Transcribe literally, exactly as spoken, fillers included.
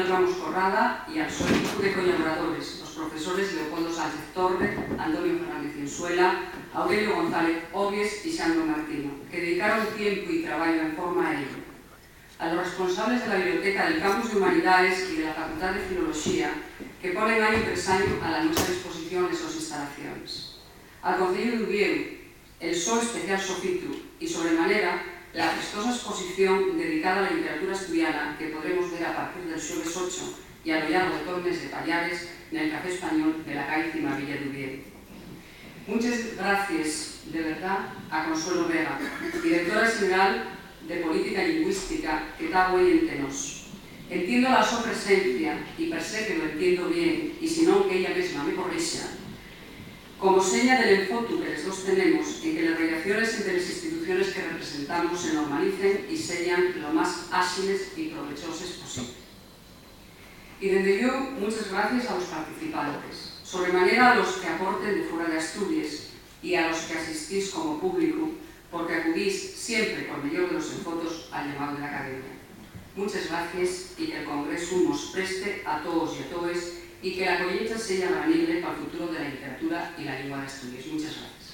Ramos Corrada y al so equipu de collaboradores, los profesores Leopoldo Sánchez Torre, Antonio Fernández Ciensuela, Aurelio González Obies y Xandro Martino, que dedicaron tiempu y trabayu en forma a ello. A los responsables de la Biblioteca del Campus de Humanidaes y de la Facultad de Filoloxía, que ponen añu tres añu a la nuestra disposición esos instalaciones. Al Conceyu d'Uviéu, el so especial sofitu y, sobremanera, la festosa exposición dedicada a la lliteratura asturiana que podremos ver a partir del xueves ocho y a lo llargo de tol mes de payares nel Café Español de la cai Cimarrilla d'Uviéu. Munches gracies, de verdá, a Consuelo Vega, directora xeneral de Política Llingüística, que ta güei ente nós. Entiendo la so presencia, y per sé que lo entiendo bien, y si non, qu'ella mesma me corrixa, como seña del enfotu que les dos tenemos en que les rellaciones ente les instituciones que representamos se normalicen y seyan lo más áxiles y provechoses posible. Y dende llueu, munches gracies a los participantes, sobremanera a los que aporten de fuera d'Asturies y a los que asistís como públicu, porque acudís siempre col meyor de los enfotos al llamáu de l'Academia. Munches gracies y que'l congresu mos preste a toos y a toes y que la collecha seya granible pal futuro de la lliteratura y la llingua d'Asturies. Munches gracies.